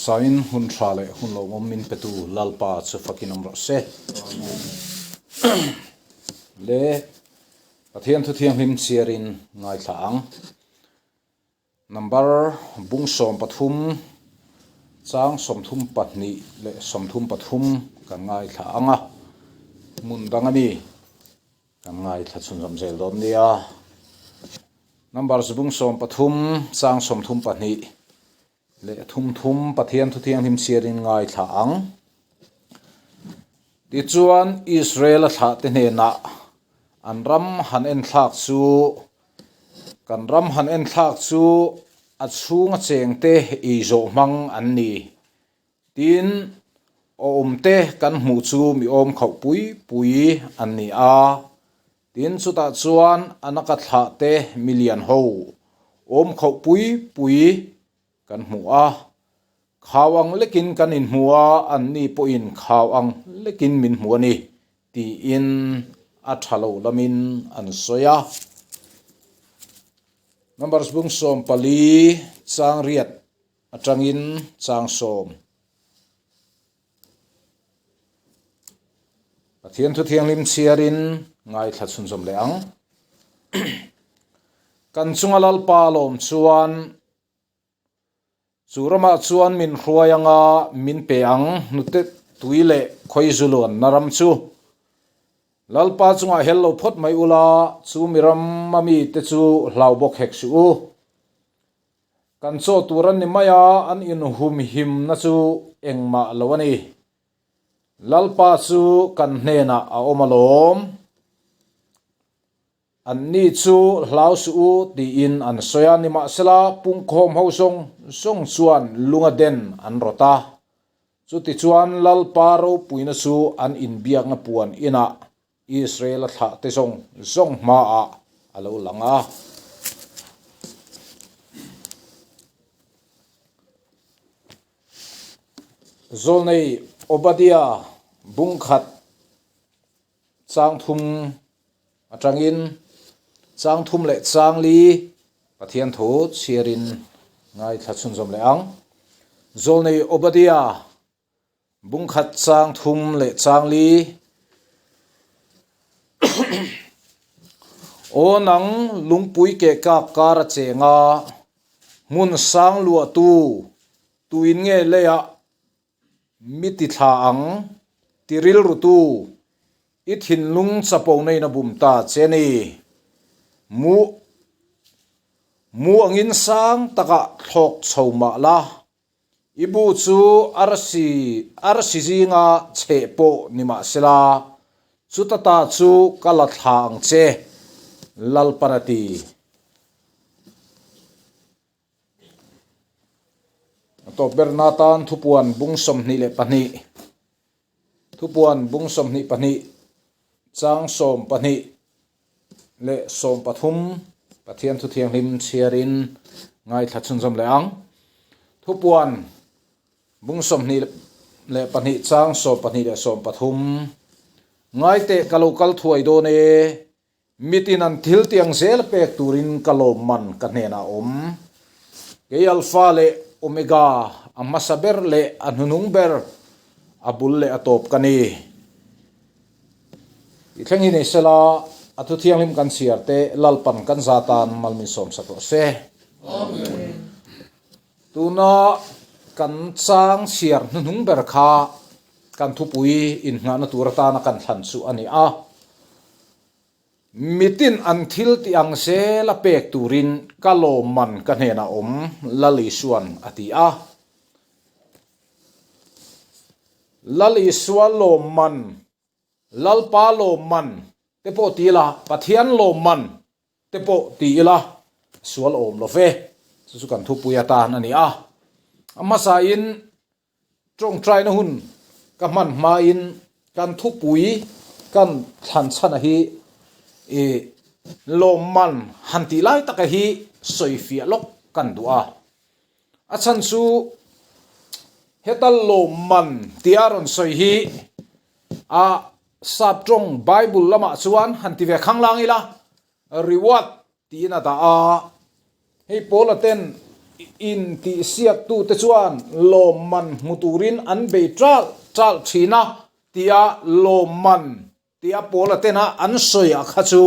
Hmasain hun tha leh hun lawmawm min petu Lalpa chu fakin awm rawh se. Le Pathian thu thianghlim chhiarin ngaithla ang. Number bung 13 chang 32 leh 33 kan ngaithla ang a, hmun dang a ni. Kan ngaithla chhunzawm zel dawn nia. Number zubung 13 chang 32 leh thum thum Pathian thu thianghlim chhiarin ngaithla ang. Tichuan Israel-a thlahte hnenah an ram han enthlak chu kan ram han enthlak chu a chhunga chengte eizawh hmang an ni. Tin, awmte kan hmuh chu mi awm khauh pui pui an ni a. Tin, chutah chuan a naka thlahte milian ho awm khauh pui pui kan hmu a. Khau ang lekin kan inhmu a, anni pawhin khau ang lekin min hmu a ni, tiin a tha lo lamin an sawi a. Number bung 14 chang riat atangin chang 10. Pathian thu thianghlim chhiarin ngaithla chhunzawm leh ang. Kan chunga Lalpa lawm chuan chu ramah chuan min hruai anga min pe ang hnute tui leh khawizu luanna ram chu. Lalpa chungah hel lo phawt mai ula, chu mi rama mite chu hlau bawk hek suh u. Kan chaw tur an ni mai a, an inhumhimna chu engmah lo a ni. Lalpa chu kan hnenah a awm alawm. Anni chu hlau suh u tiin an sawi a, nimahsela pungkhawm ho zawng zawng chuan lunga den an rawt a. Chutichuan Lalpa ropuina chu an inbiakna puan inah Israel-a thlahte zawng zawng hmaah a lo lang a. Zawlnei Obadia bungkhat Chang thum atangin chang thum leh chang li Pathian thu chhiarin ngaithla chhunzawm leh ang. Zawlnei Obadia bungkhat chang thum leh chang li Aw nang lungpui keh kak kar a cheng a, hmun sang luahtu tuin nge leiah Mi ti thla ang, ti rilrutu, i thinlung chapo neiin a bum ta che ni. Mu, mu angin sang takah thlawk chho mah la, i bu chu arsi, arsi zinga chheh pawh ni mah sela, chuta ta chu ka la thla ang che, Lalpan a ti. A tawp berna atan thupuan bung 22 thupuan bung 22 chang 12 leh 13 Pathian thu thianghlim chhiarin ngaithla chhunzawm leh ang. Thupuan bung 22 chang 12 leh 13 Ngaiteh ka lo kal thuai dawn e. Mitin an thil tiang zel pek turin ka lawmman ka hnenah a awm. Kei Alpha leh Omega, a hmasa ber leh a hnunung ber, a bul leh a tawp ka ni. Tih thleng hi nei sela, a thu thianghlim kan chhiar te Lalpan kan za tan mal min sawmsak rawh se. Amen. Tuna kan chang chhiar hnuhnung ber kha kan thupui innghahna tur atana kan thlan chu a ni a. Mitin an thil tih ang zel a pek turin ka lawmman ka hnenah awm, Lal Isuan a ti a. Lal Isua lawmman, Lalpa lawmman te pawh ti ila, Pathian lawmman te pawh ti ila sual awm lo ve. Chu chu kan thupui atan a ni a. A hmasain tawngtaina hun ka hman hmain kan thupui kan thlan chhana hi i lawmman han tih lai taka hi sawifiah lawk kan duh a. A chhan chu heta lawmman tia rawn sawi hi a sap tawng Bible lamah chuan han ti ve khang lang ila, reward tiin a dah a. Hei Paula ten Intihsiaktute chuan lawmman hmu turin an bei ṭalh ṭalh ṭhin a, tia lawmman tia Paula tena an sawi a kha chu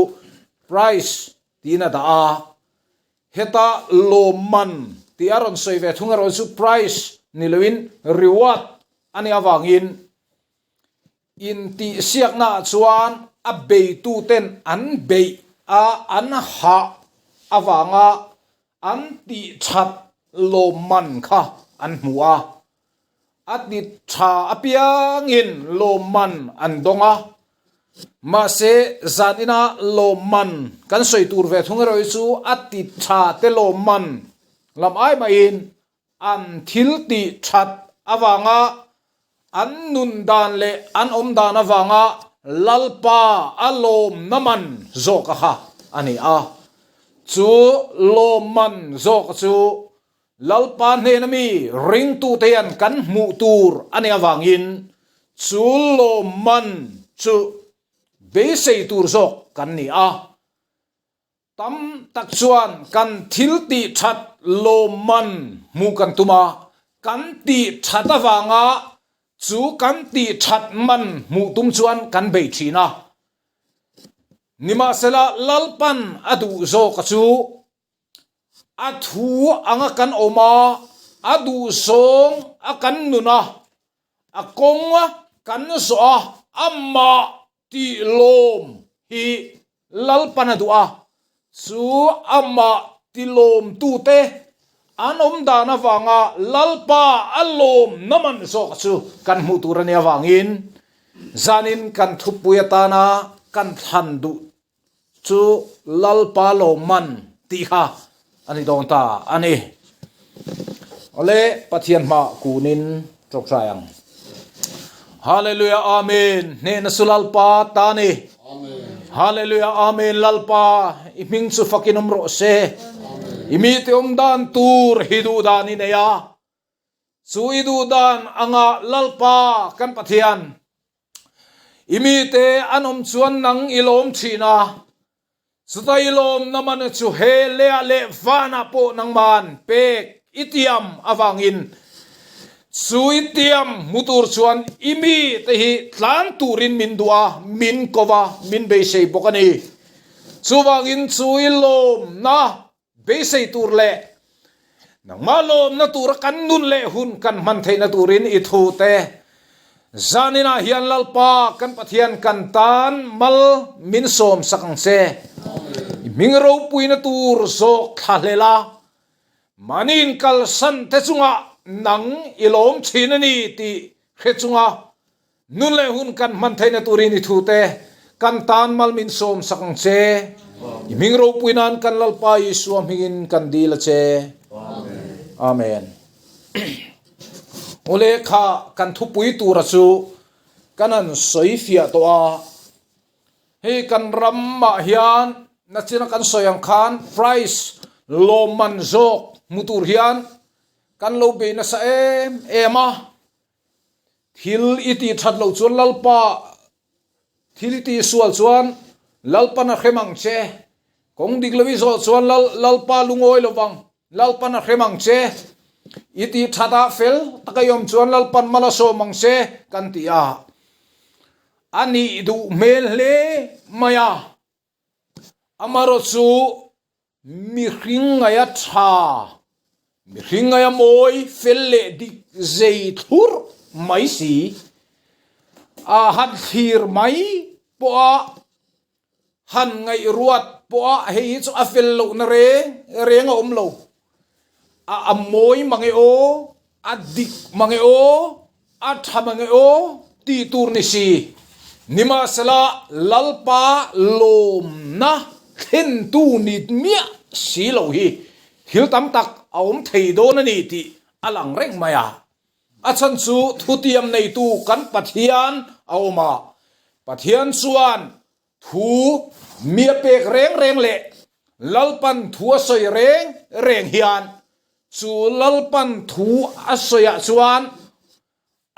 prize tiin a dah a. Heta lawmman tia rawn sawi ve thung erawh chu prize ni loin reward a nih avangin Intihsiaknaah chuan a beituten an beih a, an hah avanga an tihthat lawmman kha an hmu a. A ti tha apiangin lawmman an dawng a. Mahse, zanina lawmman kan sawi tur ve thung erawh hi chu a ti tha te lawmman lam ai mahin An thil tih that avanga an nun dan leh an awm dan avanga Lalpa a lawmna man zawk a kha a ni a. Chu lawmman zawk chu Lalpa hnena mi ringtute hian kan hmuh tur a nih avangin chu lawmman chu beisei tur zawk kan ni a. Tam tak chuan kan thil tih that lawmman hmuh kan tum a, kan tih that avanga chu kan tih that man hmuh tum chuan kan bei thin a. Nimahsela Lalpan a duh zawka chu a thu anga kan awm a, a duhzawng a kan nun a, a kawng kan zawh a, amah tih lawm hi Lalpan a duh a, chu amah tilawmtute an awm dan avanga Lalpa a lawm naman zawk chu kan hmuh tur a nih avangin zanin kan thupui atana kan thlan duh chu Lalpa lawmman tih kha a ni dawn ta a ni. Awle Pathian hmah kunin tawngtai ang. Hallelujah Amen hnehna chu Lalpa ta ni. Hallelujah Amen Lalpa i hming chu fakin awm rawh se. I mite awm dan tur hi duh dan i nei a. Chu i duh dan anga Lalpa kan Pathian I mite an awm chuan nang i lawm thin a, chuta i lawmna man chu he leiah leh vanah pawh nangman pek i tiam avangin chu i tiam hmu tur chuan i mite hi tlan turin min duh a, min ko va, min beisei bawk a ni. Chuvangin chu i lawmna Beisei tur leh nangmah lawmna tura kan nun leh hun kan hman theihna turin i thu te zaninah hian Lalpa kan Pathian kan tan mal min sawm sak ang che. I hming ropuina tur zawk thla hlel a, mahni inkalsan te chungah nang i lawm thin a ni tih hre chunga Nun leh hun kan hman theihna turin i thute kan tan mal min sawm sak ang che. I hming ropui nan kan Lalpa Isua hmingin kan dil a che. Amen. Ule kha kan thupui tura chu kan han sawi fiah tawh a. Hei kan ramah hian nachina kan sawi ang khan price lawmman zawk hmu tur hian kan lo bei nasa em em a. Thil i tih that loh chuan Lalpa, thil i tih sual chuan Lalpan a hrem ang che. Kawng dik lo i zawh chuan Lal, Lalpa lungawi lo vang, Lalpan a hrem ang che. I tih that ah fel taka i awm chuan Lalpan mal a sawm ang che kan ti a. A nih duh hmel hle mai a. Amarawh chu Mihring ngaia tha, mihring ngaia mawi fel leh dik zei thlurh mai si, a han thlir mai pawha han ngaihruat pawha hei hi chu a fel lohna reng reng a awm lo. A a mawi mang e aw, a dik mang e aw, a tha mang e aw tih tur ni si. Nimahsela Lalpa lawmna thlentu ni miah si lo hi thil tam tak a awm thei dawn a ni tih a lang reng mai a. A chhan chu thutiam neitu kan Pathian a awm a, Pathian chuan Thu mi a pek reng reng leh Lalpan thu a sawi reng reng hian chu Lalpan thu a sawiah chuan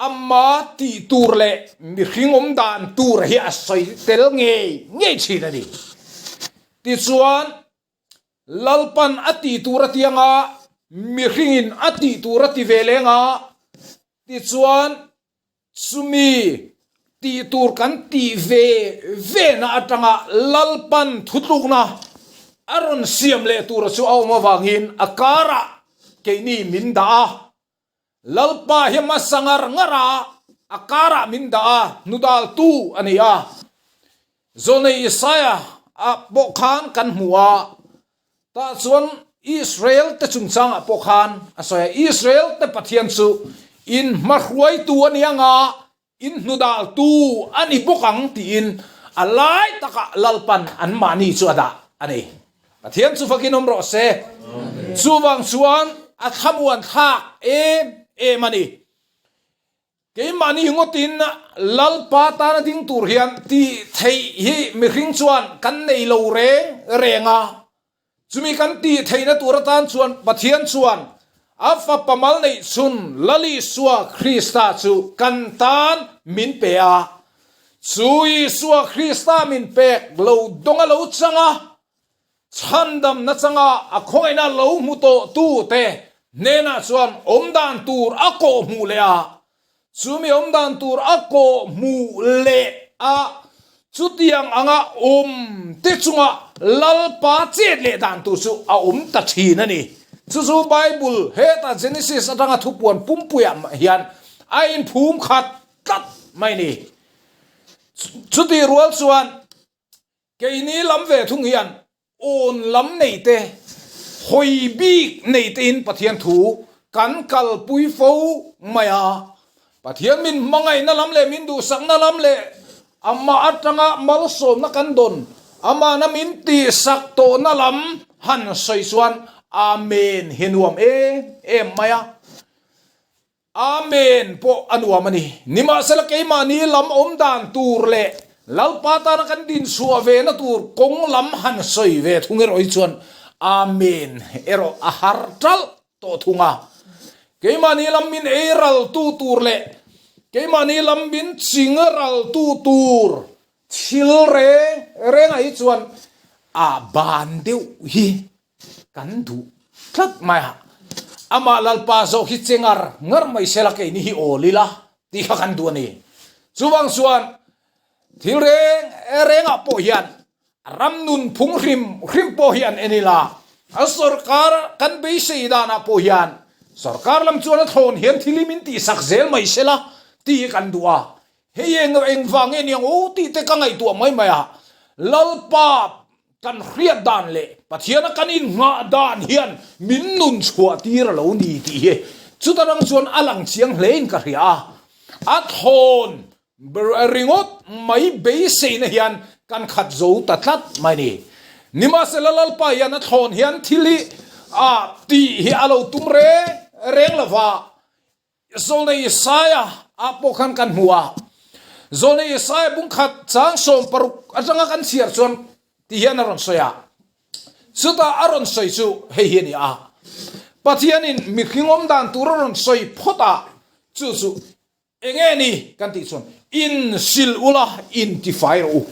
ama tih tur leh mihring awm dan tur hi a sawi tel ngei ngei thin a ni. Tichuan, Lalpan a tih tur atianga. mihringin a tih tur a ti ve leng a, tichuan chumi tih tur kan tih ve vena atanga Lalpan thutlukna a rawn siam leh tura chu a awm avangin a karah keini min dah a. Lalpa hi hmasa ngar ngar a, a karah min dah a, hnudaltu a ni a. Zawlnei Isaia ah pawh khan kan hmu a, tah chuan Israel te chungchangah pawh khan a sawi a, Israel te Pathian chu in hmahruaitu a ni ang a, in hnudaltu a ni bawk ang tiin a lai takah Lalpan anmahni chu a dah a ni. Pathian chu fakin awm rawh se. Chuvang chuan a thlamuan thlak em em a ni. Keimahni ngawtin Lalpa tana ding tur hian tih theih hi mihring chuan kan nei lo reng reng a. Chumi kan tih theihna tur atan chuan Pathian chuan a Fapa mal neih chhun Lal Isua Krista chu kan tan min pe a. Chu Isua Krista min pek lo dawng a lo chang a, chhandamna changa a khawngaihna lo hmu tawh tute hnenah chuan awmdan tur a kawhhmuh leh a. Chumi awm dan tur a kawh hmuh leh a, chutiang anga awm te chunga Lalpa chet leh dan tur chu a awm ta thin a ni. Chu chu Bible hetah Genesis atanga thupuan pumpuiah hian a inphum khat tlat mai ni. Chutih rual chuan Keini lam ve thung hian awn lam nei te, hawi bik nei tein Pathian thu kan kalpui fo mai a. Pathian min hmangaihna lam leh min duhsakna lam leh amah atanga malsawmna kan dawn, amahna min tihsak tawhna lam han sawi chuan Amen hi nuam em em mai a. Amen pawh a nuam a ni. Nimahsela keimahni lam awm dan tur leh Lalpa tana kan dinchhuah ve na tur kawng lam han sawi ve thung erawh hi chuan Amen erawh a har talh tawh thung a. Keimahni lam min ei raltu tur leh keimahni lam min ching raltu tur thil reng rengah hi chuan a ban deuh hi Kan duh tlat mai a, amah Lalpa zawk hi che ngar ngar mai sela keini hi awl ila tih kha kan duh a ni. Chuvang chuan thil reng rengah pawh hian ram nun phung hrim hrim pawh hi an en ila, a sorkar kan beisei danah pawh hian sorkar lam chuan a thlawn hian thil hi min tihsak zel mai sela tih hi kan duh a. Hei eng engvang nge niang aw tih te ka ngaihtuah mai mai a, Lalpa kan hriat dan leh Pathiana kan innghah dan hian min nun chhuah tir a lo ni tih hi chuta rang chuan a lang chiang hlein ka hria a, a thawn ringawt mai beiseina hian kan khat zo ta tlat mai ni. Nimahsela Lalpa hian a thawn hian thil hi a tih hi a lo tum reng reng lova, Zawlnei Isaia ah pawh khan kan hmu a, Zawlnei Isaia bungkhat chang 60 atanga kan chhiar chuan ti hian a rawn sawi a, chutah a rawn sawi chu hei hi a ni a, Pathianin mihring awm dan tur a rawn sawi phawt a, chu chu eng nge ni kan tih chuan in sil ula in tifai rawh u,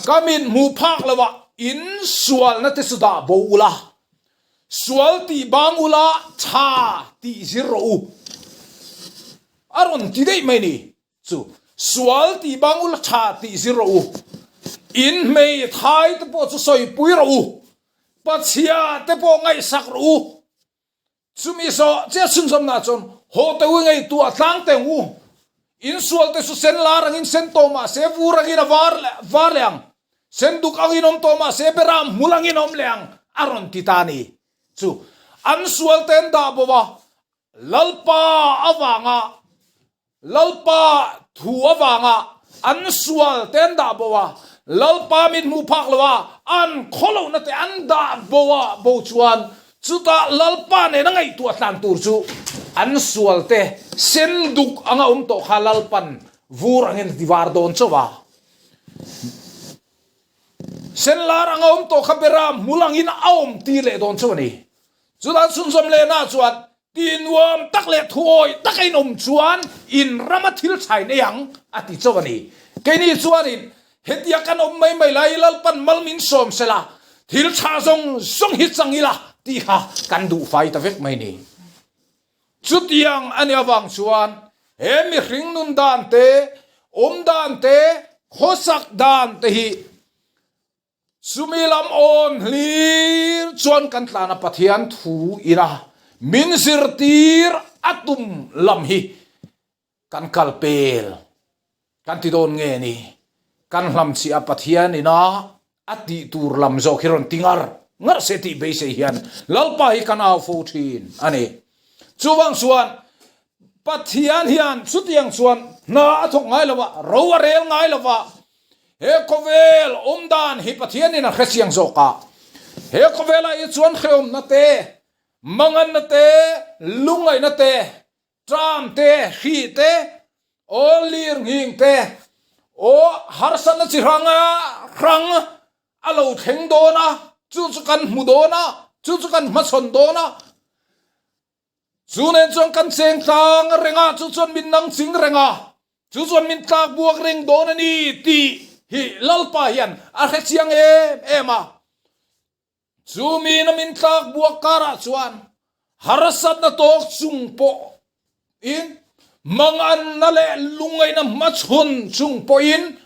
ka min hmuh phak lo ah in sualna te chu dah bo ula, Sual tih bang ula tha tih zir rawh u. A rawn ti daih mai ni chu. Sual tih bang ula tha tih zir rawh u. In hmeithai te pawh chu sawipui rawh u. Pachhia te pawh ngaihsak rawh u. Chumi zawh chiah chhunzawmna chuan haw te u ngaihtuah tlang teng u. In sual te chu sen lar angin sen tawh mah se vur angin a var var leh ang. Sen duk angin awm tawh mah se beram hmul angin awm leh ang a rawn ti ta ni. Chu an sual te an dah bo a, Lalpa avanga Lalpa thu avanga an sual te an dah bo a, Lalpa min hmuh phak lo a, an khawlohna te an dah bo a bo chuan Chutah Lalpa nena ngaihtuah tlan tur chu an sualte sen duk anga awm tawh kha Lalpan vur angin a ti var dawn chauh a. Sen lar anga awm tawh kha beram hmul angin a awm tir leh dawn chauh a ni. Chutah chhunzawm lehna chuan ti nuam tak leh thuawi taka in awm chuan in rama thil thain ei ang a ti chauh a ni. Keini chuanin Hetia kan awm mai mai lai Lalpan mal min sawm sela, thil tha zawng zawng hi chang ila. tih kha kan duh fai ta vek mai ni. Chutiang a nih avang chuan he mihring nun dan te, awm dan te, khawsak dan te hi Chumi lam awn hlir chuan kan tlana Pathian thu ina min zirtir a tum lam hi kan kal pel kan ti dawn nge ni? Kan hlam chiah a Pathian ina a tih tur lam zawk hi rawn ti ngar ngar se tih beisei hian Lalpa hi kan au fo thin a ni. Chuvang chuan Pathian hian chutiang chuan hna a thawk ngai lo va, ro a rel ngai lo va, he khawvel awm dan hi Pathianin a hrechiang zawk a. He khawvelah hi chuan hrehawmna te, manganna te, lungngaihna te, ṭam te, hrih te, aw lirnghing te, aw harsatna chi hrang hrang a lo thleng dawn a, chu chu kan hmu dawn a, chu chu kan hmachhawn dawn a. Chu nen chuan kan cheng tlang reng a, chu chuan min nang ching reng a, chu chuan min tlak buak reng dawn a ni tih hi Lalpa hian a hre chiang em em a. Chu mina min tlak buak karah chuan harsatna tawk chung pawh in manganna leh lungngaihna hmachhawn chung pawhin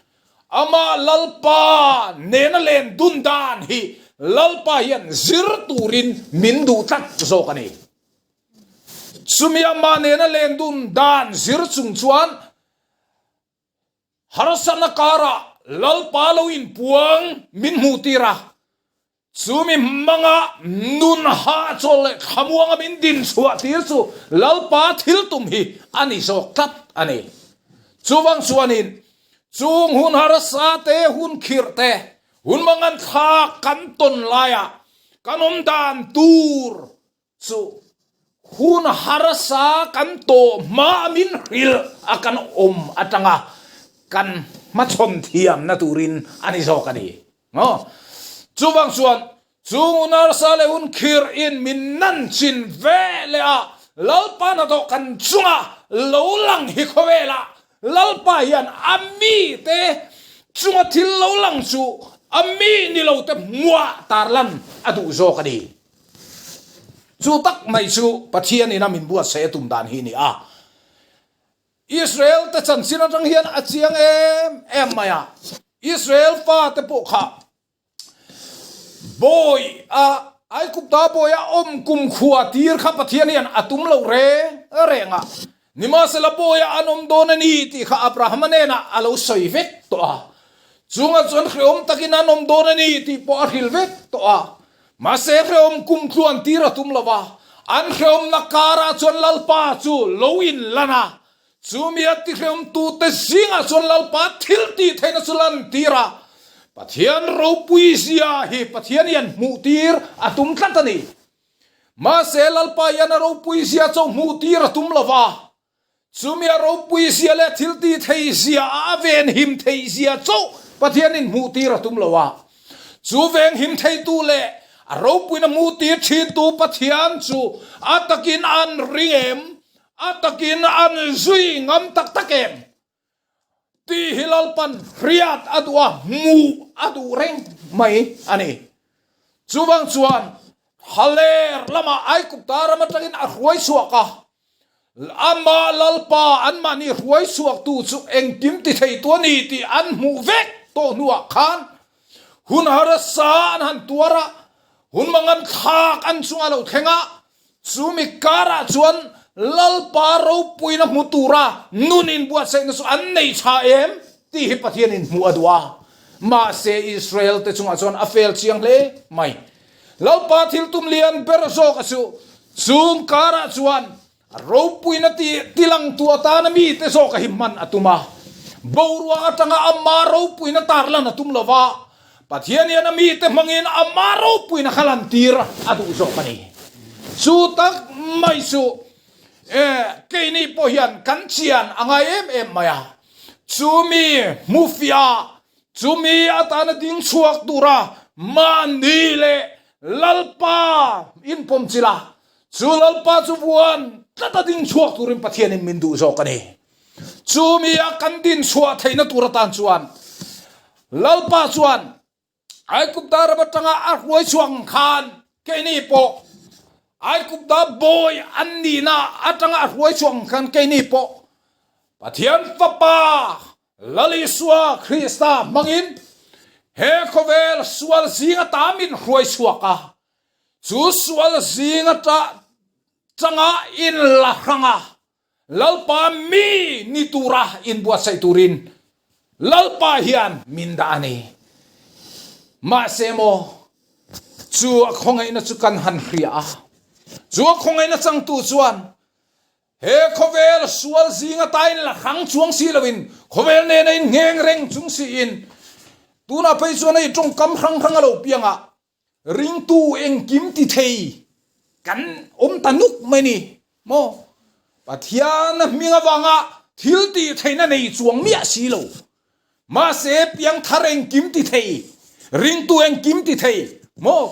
amah Lalpa nena len dun dan hi Lalpa hian zir turin min duh tlat zawk a ni. Chumi amah nena len dun dan zir chung chuan Harsatna karah Lalpa lo inpuang min hmuh tir a, chumi hmanga nun hahchawl leh thlamuanga min din chhuah tir chu Lalpa thil tum hi a ni zawk tlat a ni. Chuvang chuanin chung hun harsa te, hun khirh te, hun mangan thlak kan tawn laiah kan awm dan tur Chu hun harsa kan tawh hma a min hrilh a kan awm atanga kan hmachhawn thiamna turin a ni zawk a ni. Chuvang chuan chung hun harsa leh hun khirh in min nan chin ve leh a Lalpa hnathawh kan chunga lo lang hi khawvelah Lalpa hian a mite chunga thil lo lang chu a mi ni lo te hmuah tarlan a duh zawk a ni. Chu tak mai chu Pathianin a min buatsaih a tum dan hi a ni a. Israel te chanchin atang hian a chiang em em mai a. Israel fate pawh kha bawi a Aigupta bawi a awm kum khua tir kha Pathian hian a tum lo reng reng a. Nimahsela bawi a an awm dawn a ni tih kha Abrahama hnenah a lo sawi vek tawh a. Chungah chuan hrehawm takin an awm dawn a ni tih pawh a hrilh vek tawh a. Mahse hrehawm kum tluan tir a tum lo va, an hrehawmna karah chuan Lalpa chu lo inlan a, chumi a tihrehawmtute zingah chuan Lalpa thil tih theihna chu lan tir a, Pathian ropui zia hi Pathian hian hmuh tir a tum tlat a ni. Mahse Lalpa hian a ropui zia chu hmuh tir a tum lo va, Chumi a ropui zia leh thil ti thei zia a a venhim theih zia chauh Pathianin hmuhtir a tum lo a. Chu venghim theitu leh a ropuina hmuhtir thintu Pathian chu a takin an ring em? A takin an zui ngam tak tak em? Tih hi Lalpan hriat a duh a, hmuh a duh reng mai a ni. Chuvang chuan Haler lamah Aigupta ram atangin a hruai chhuak a, Amah Lalpa anmahni hruai chhuaktu chu engkim ti theitu a ni tih an hmuh vek tawh hnuah khan hun harasa an han tuar a, hun mangan thlak an chunga lo thleng a, chumi karah chuan Lalpa ropuina hmu tura nun inbuatsaihna chu an nei tha em tih hi Pathianin hmuh a duh a. Mahse Israel te chungah chuan a fel chiang hle mai. Lalpa thil tum lian ber zawk a chu chung karah chuan a ropuina tih tilangtu atana mite zawk a hi hman a tum a. Boruak atanga ama ropuina tarlan a tum lo va, Pathian hian a mite hmangin ama ropuina kha lantir a duh zawk a ni. Chu tak mai chu keini pawh hian kan chian a ngai em em mai a. Chu mi hmufiah Chumi atana ding chhuak tura mahni leh Lalpa inpawm chilh a, chu Lalpa chu vuan tlata ding chhuak turin Pathianin min duh zawk a ni. Chumi a kan din chhuah theihna tur atan chuan Lalpa chuan Aigupta ram atanga a hruai chhuak ang khan keini pawh. Aigupta bawi an nihna atanga a hruai chhuak ang khan keini pawh Pathian Fapa Lal Isua Krista hmangin he khawvel sual zing ata min hruai chhuak a, chu sual zing ata changa inla hrang a, Lalpa mi ni tura inbuatsaih turin Lalpa hian min dah a ni. Mahse maw, chu a khawngaihna chu kan han hria a, chu a khawngaihna changtu chuan he khawvel sual zing atain la hrang chuang si loin khawvel nena inngheng reng chung siin tunah phei chuan hei tawngkam hrang hrang a lo piang a, Ringtu engkim ti thei kan awm ta nuk mai ni maw? Pathian hming avanga thil tih theihna nei chuang miah si lo. Mahse piangthar engkim ti thei, ringtu engkim ti thei maw?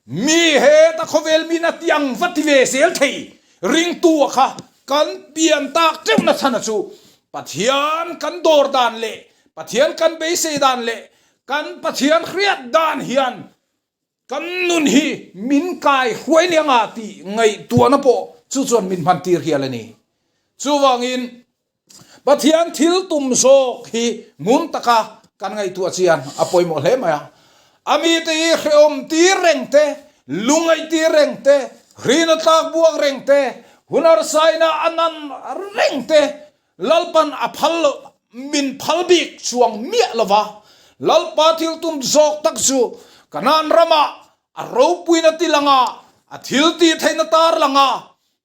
Mi heta khawvel min a ti ang va ti ve zel thei ringtu a kha kan pian tak teuhna chhan a chu Pathian kan dawr dan leh Pathian kan beisei dan leh Kan Pathian hriat dan hian kan nun hi min kai hruai nia nga tih ngaihtuahna pawh chu chuan min hman tir hial a ni. Chuvangin Pathian thil tum zawk hi ngun taka kan ngaihtuah chian a pawimawh hle mai a. A mite hi hrehawm tir reng te, lungaih tir reng te, hrina tlak buak reng te, hun harsaina a nan reng te Lalpan a phal lo, min phal bik chuang miah lo va, Lalpa thil tum zawk tak chu Kanaan ramah a ropuina ti lang a, a thil tih theihna tar lang a,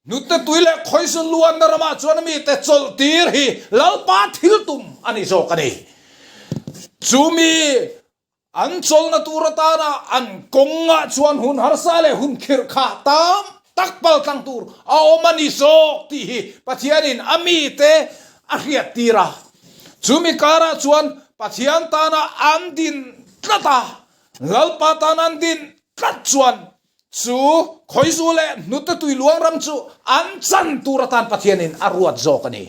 hnute tui leh khawizu luanna ramah chuan mite chawlh tir hi Lalpa thil tum a ni zawk a ni. Chumi An chawlhna tur atana an kawngah chuan hun harsa leh hun khirh kha tam tak pal tlang tur a awm a ni zawk tih hi Pathianin a mite a hriat tir a. Chumi karah chuan Pathian tana an din tlat a, Lalpa tana an din tlat chuan Chu khawizu leh hnute tui luang ram chu an chan tur atan Pathianin a ruat zawk a ni.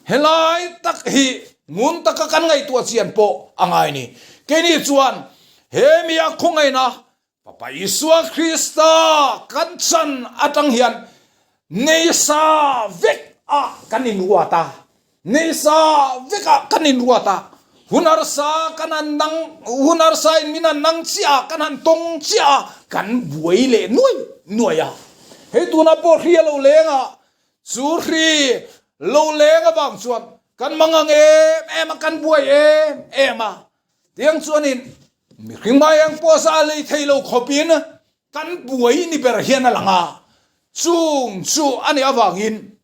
Helai tak hi ngun taka kan ngaihtuah chian pawh a ngai ni. Keini chuan he mi a khawngaihna Fapa Isua Krista kan chan atang hian neisa vek ah kan inruat a. Nisa vekah kan inruat a, hun harsa kan han nang, hun harsa in min han nang chiah a, kan han tawng chiah a, kan buai leh nuai nuai a. Hei tunah pawh hri a lo leng a, chu hri lo leng avang chuan kan mangang em em a, kan buai em em a. Tiang chuanin mihring mai ang pawh za lei thei lo khawpin kan buai ni ber hian a lang a, chung chu a nih avangin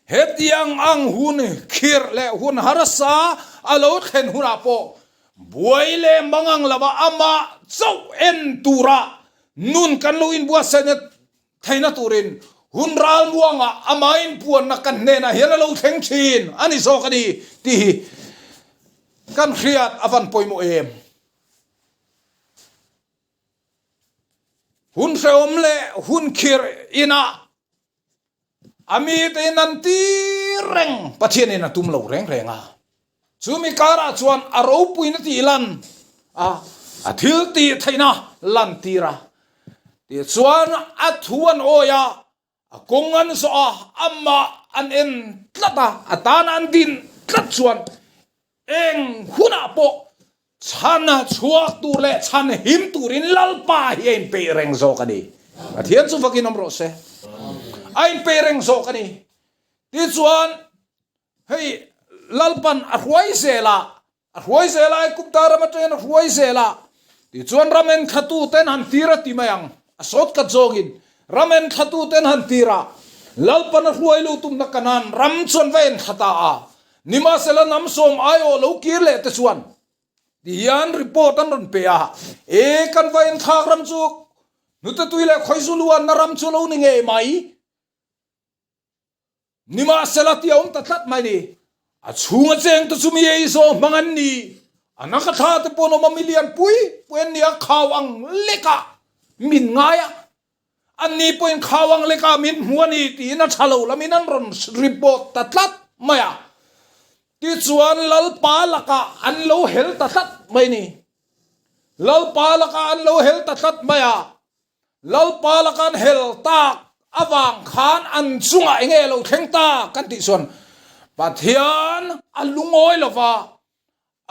Hetiang ang hun khirh leh hun harsa a lo thlen hunah pawh buai leh mangang lova amah chauh en tura nun kan lo inbuatsaihna theihna turin hun ralmuangah amah inpuanna kan hnenah hian a lo thleng thin a ni zawk a ni tih hi kan hriat a van pawimawh em. Hun hrehawm leh hun khirh inah A mite in an ti reng, Pathianin a tum lo reng reng a. Chumi karah chuan a ropuina tih lan a, a thil tih theihna lan tir a. Tichuan a thu an awi a, a kawng an zawh a, amah an en tlat a, a tana an din tlat chuan Eng hunah pawh chhan chhuak tur leh chhan him turin Lalpa hi a inpeih reng zawk a ni. Pathian chu vakin awm rawh se. A inpeih reng zawk a ni. Tichuan hei Lalpan a hruai zel a, a hruai zel a, Aigupta ram atangin a hruai zel a. Tichuan ram enthlatu ten han tir a ti mai ang. A sawt kat zawngin ram enthlatu ten han tir a, Lalpan a hruai lo tumna Kanaan ram chuan va enthla ta a. Nimahsela Namsawm aiawh lo kir leh te chuan ti hian report an rawn pe a, E kan va enthlak ram chu hnute tui leh khawizu luanna ram chu lo ni ngei mai. Nimahsela ti a awm ta tlat mai ni. A chhunga cheng te chu mi ei zawh hmang an ni. A naka thla te pawh an awm a, mi lian pui pui an ni a, khau ang lekah min ngai a. Anni pawhin khau ang lekah min hmu a ni tiin a tha lo lamin an rawn report ta tlat mai a. Tichuan Lalpa lakah an lo hel ta tlat mai a ni. Lalpa lakah an lo hel ta tlat mai a. Lalpa laka an hel tak avang khan an chungah eng nge lo thleng ta kan tih chuan Pathian a lungawi lo va,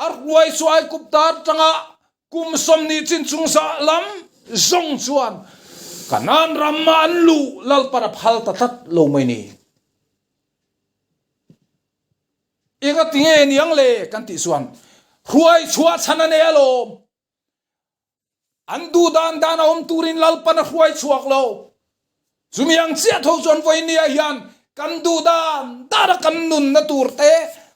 a ruai chu Aigupta atanga kum 20 chin chung zah lam zawng chuan Kanaan rama an luh Lalpan a phal ta tlat lo mai ni. Engati nge niang le kan tih chuan hruai chhuah chhan a nei alawm. An duh dan dan a awm turin Lalpan a hruai chhuak lo. Chumi ang chiah tho chuan vawinia hian kan duh dan dana kan nunna tur te,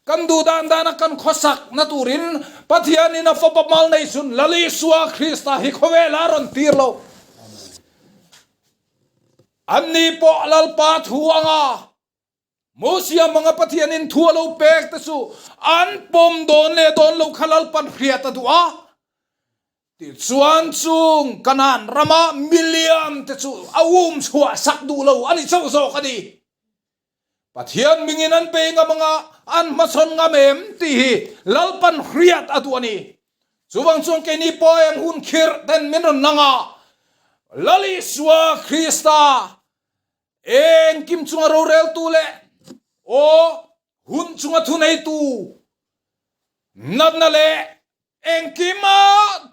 kan duh dan dana kan khawsakna turin Pathianin a fapa mal nei chhun Lal Isua Krista hi khawvela a rawn tir lo. Anni pawh Lalpa thu anga Mosia hmanga Pathianin thu a lo pek te chu an pawm dawn leh dawn lo kha Lalpan hriat a duh a. Tichuan chung Kanaan rama milian te chu a um chhuah sak duh lo a ni chauh zawk a ni. Pathian mingin an pe ngam anga an hmachhawn ngam em tih hi Lalpan hriat a duh a ni. Chuvang chuan keini pawh eng hun khirh ten min rawn nang a, Lal Isua Krista Engkim chunga roreltu leh aw hun chunga thuneitu natna leh engkima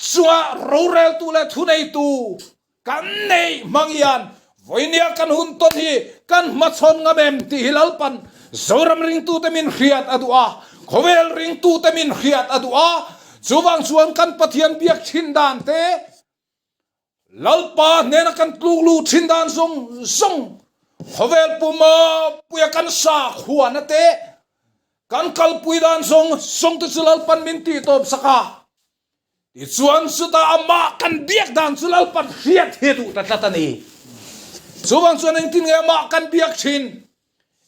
chunga roreltu leh thuneitu kan neih hmang hian vawinia kan hun tawn hi kan hmachhawn ngam em tih hi Lalpan Zoram ringtute min hriat a duh a, khawvel ringtute min hriat a duh a, chuvang chuan kan Pathian biak thin dan te, Lalpa hnena kan tluk luh thin dan zawng zawng khawvel puma puia kan sakhuana te kan kalpui dan zawng zawng te chu Lalpan min tih tawp sak a. Tichuan chutah amah kan biak dan chu Lalpan hriat hi a duh ta tlat a ni. Chuvang chuan engtin nge amah kan biak thin,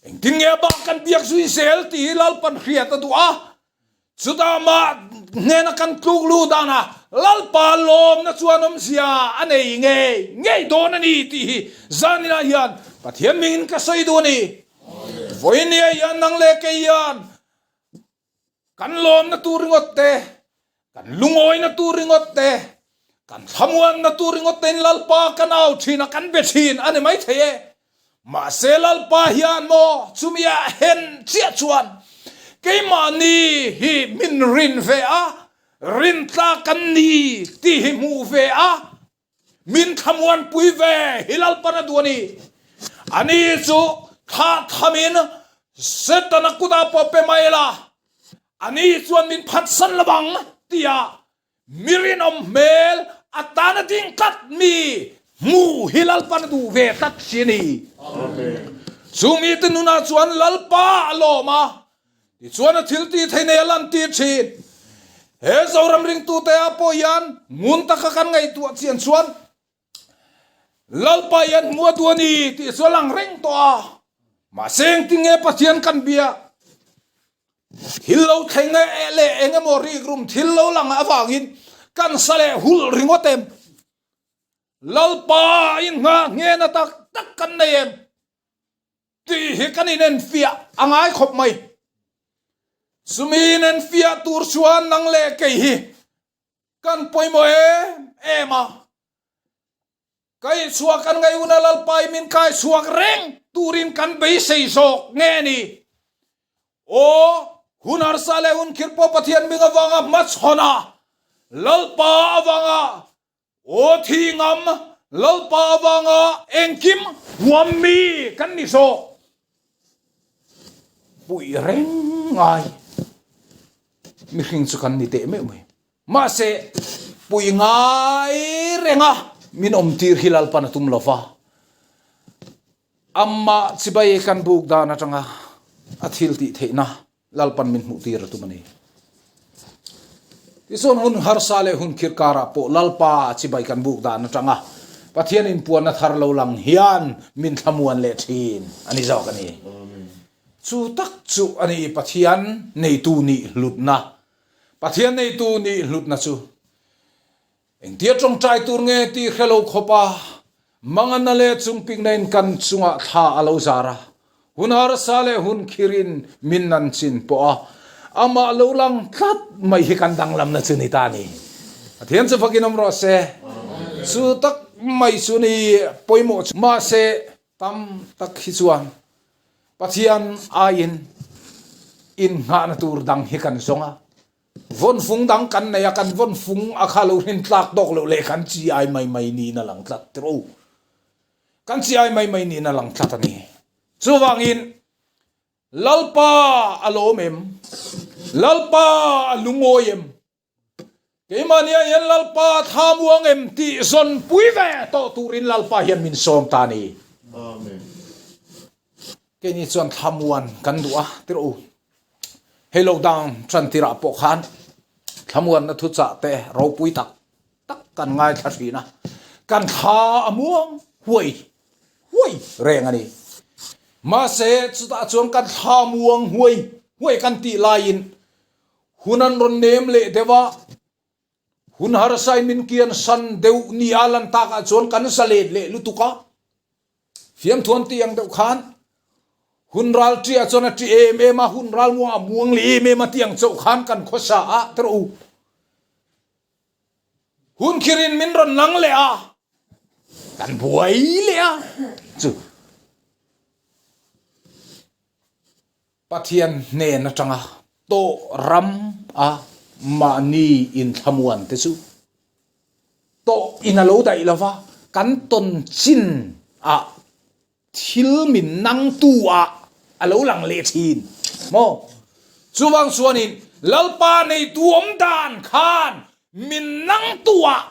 engtin nge amah kan biak zui zel tih hi Lalpan hriat a duh a. Chutah mah hnena kan tluk luh danah Lalpa lawmna chuan awmzia a nei ngei ngei dawn a ni tih hi zaninah hian Pathian mingin ka sawi duh a ni. Vawinia hian nang leh kei hian kan lawmna tur ringawt te, kan lungawina tur ringawt te, kan thlamuanna tur ringawt tein Lalpa kan au thin a, kan be thin a ni maithei e. Mahse Lalpa hian maw chumi a hen chiah chuan keimahni hi min rin ve a, rintlak kan ni tih hi hmuh ve a, min thlamuanpui ve hi Lalpan a duh a ni. Ani chu thlah thamin Setana kutah pawh pe mai la, ani chuan min phatsan lo ang tia Mi rinawm hmel a tan a ding tlat mi hmu hi Lalpan a duh ve tlat si a ni. Chu mite nunah chuan Lalpa a lawm a, tichuan a thil tih theih nei a lantir thin. He Zoram ringtute ah pawh hian ngun taka kan ngaihtuah chian chuan Lalpa hian hmu a duh a ni tih chu a lang reng tawh a, mahse engtin nge Pathian kan bia? Thil lo thleng leh eng emaw rikrum thil lo lang avangin kan sa leh hulh ringawt em? Lalpa inngah nghena tak tak kan nei em? Tih hi kan inenfiah a ngai khawp mai. Chumi inenfiah tur chuan nang leh kei hi Kan pawimawh em em a, Kaihchhuah kan ngaihuna Lalpa i min kaichhuak reng turin kan beisei zawk nge ni? Aw, hun harsa leh hun khirh pawh Pathian ming avanga hmachhawn a, Lalpa avanga aw thi ngam, Lalpa avanga engkim huam mi kan ni zawk. Puih reng ngai mihring chu kan ni teh meuh mai. Mahse, pui ngai renga min awmtir hi Lalpan a tum lo va. Amah chibai kan buk dan atanga a thil tih theihna Lalpan min hmuhtir a tum a ni. Tichuan hun harsa leh hun khirh karah pawh Lalpa chibai kan buk dan atanga Pathian inpuanna thar lo lang hian min thlamuan leh thin a ni zawk a ni. Chu tak chu a ni Pathian neitu nih hlutna. Pathian neitu nih hlutna chu engtia tawngtai tur nge tih hre lo khawp a, manganna leh chungpikna in kan chungah thla a lo zar a, hun harsa leh hun khirin min nan chin pawh a, amah lo lang tlat mai hi kan danglamna chu ni ta a ni. Pathian chu fakin awm rawh se. Chu tak. mai chu ni pawimawh chu. Mahse, tam tak hi chuan Pathian aiin innghahna tur dang hi kan zawng a, vawnfung dang kan nei a, kan vawnfung a kha lo hrin tlak tawk loh leh kan chi ai mai mai niin a lang tlat tirh u. Kan chi ai mai mai niin a lang tlat a ni. Chuvangin Lalpa a lawm em? Lalpa a lungawi em? Keimahnia hian Lalpa thla muang em tih zawn pui ve tawh turin Lalpa hian min sawm ta a ni. Amen. Keini chuan thla muan kan duh a, tirh u. Hei lockdown tan tirah pawh khan thla muanna thuchah te ropui tak tak kan ngaithla thin a, kan thla a muang huai huai reng a ni. Mahse chutah chuan kan thla muang huai huai kan tih laiin Hun an rawn nem leh deuh a, hun harsain min kian san deuh ni a lan takah chuan kan za let leh lutuk a. Fiamthuan tih ang deuh khan hun ral ṭiah chuan a ṭi em em a, hun ral muang a muang leh em em a tih ang chauh khan kan khawsa a tirh u. Hun khirin min rawn nang leh a, kan buai leh a chu. Pathian hnen atanga tawh ram a mahni inthlamuan te chu tawh in a lo daih lo va, kan tawn chin ah thil min nang tu ah a lo lang leh thin maw? Chuvang chuanin Lalpa neitu awm dan khan min nang tu ah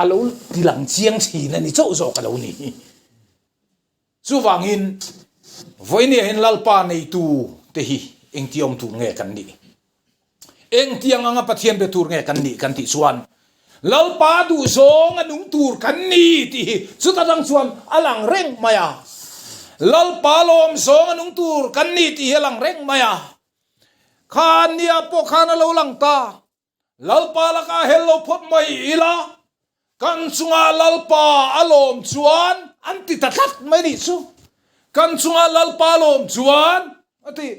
a lo ti lang chiang thin a ni chauh zawk a lo ni. Chuvangin, vawinia hian Lalpa neitu te hi engti awm tur nge kan nih? Engtiang anga Pathian be tur nge kan nih kan tih chuan, Lalpa duhzawng a nung tur kan ni tih hi chuta dang chuan a lang reng mai a. Lalpa lawmzawng a nung tur kan ni tih hi a lang reng mai a. Kha nia pawh khan a lo lang ta. Lalpa lakah hel lo phawt mai ila, kan chungah Lalpa a lawm chuan an ti ta tlat mai nih chu. Kan chungah Lalpa a lawm chuan a ti.